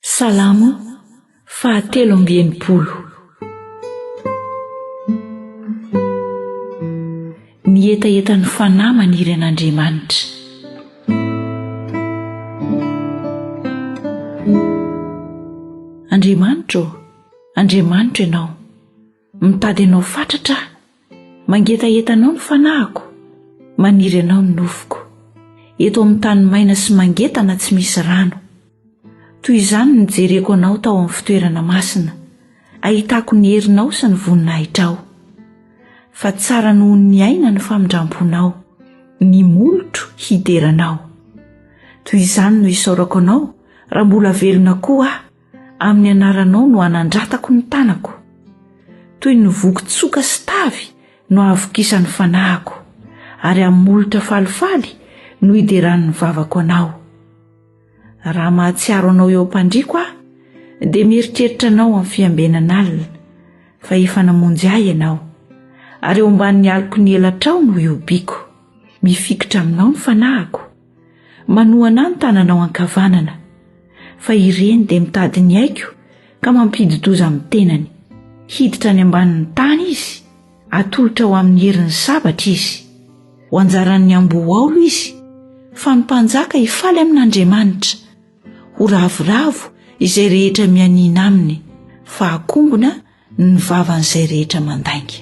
Salamo fahatelo amby 60. Ny hetahetan'ny fanahy maniry an'Andriamanitra. Andriamanitra ô, Andriamanitro Ianao. Mitady Anao fatratra aho. Mangetaheta Anao ny fanahiko, maniry Anao ny nofoko. Eto amin'ny tany maina sy mangetana tsy misy rano. Toy izany no nijereko Anao tao amin'ny fitoerana masina, ahitako ny herinao sy ny voninahitrao. Fa tsara noho ny aina ny famindram-ponao, ny molotro hidera Anao. Toy izany no isaorako Anao raha mbola velona koa aho, Amin'ny anaranao no anandratako ny tanako. Toy ny voky tsoka sy tavy no ahavokisan'ny fanahiko, ary amin'ny molotra falifaly no hideran'ny vavako anao. Raha mahatsiaro anao eo am-pandriako aho, dia mieritreritra anao amin'ny fiambenana alina, fa efa namonjy ahy ianao, ary eo ambanin'ny aloky ny elatrao no ihobiako. Mifikitra aminao ny fanahiko. Manohana ahy ny tananao ankavanana, fa ireny dia mitady ny aiko ka mampidi-doza amin'ny tenany. Hiditra any ambanin'ny tany izy, atolotra ho amin'ny herin'ny sabatra izy. Ho anjaran'ny amboa aolo izy, fa ny mpanjaka hifaly amin'Andriamanitra. Ho ravoravo izay rehetra mianiana aminy, fa hakombona ny vavan'izay rehetra mandainga.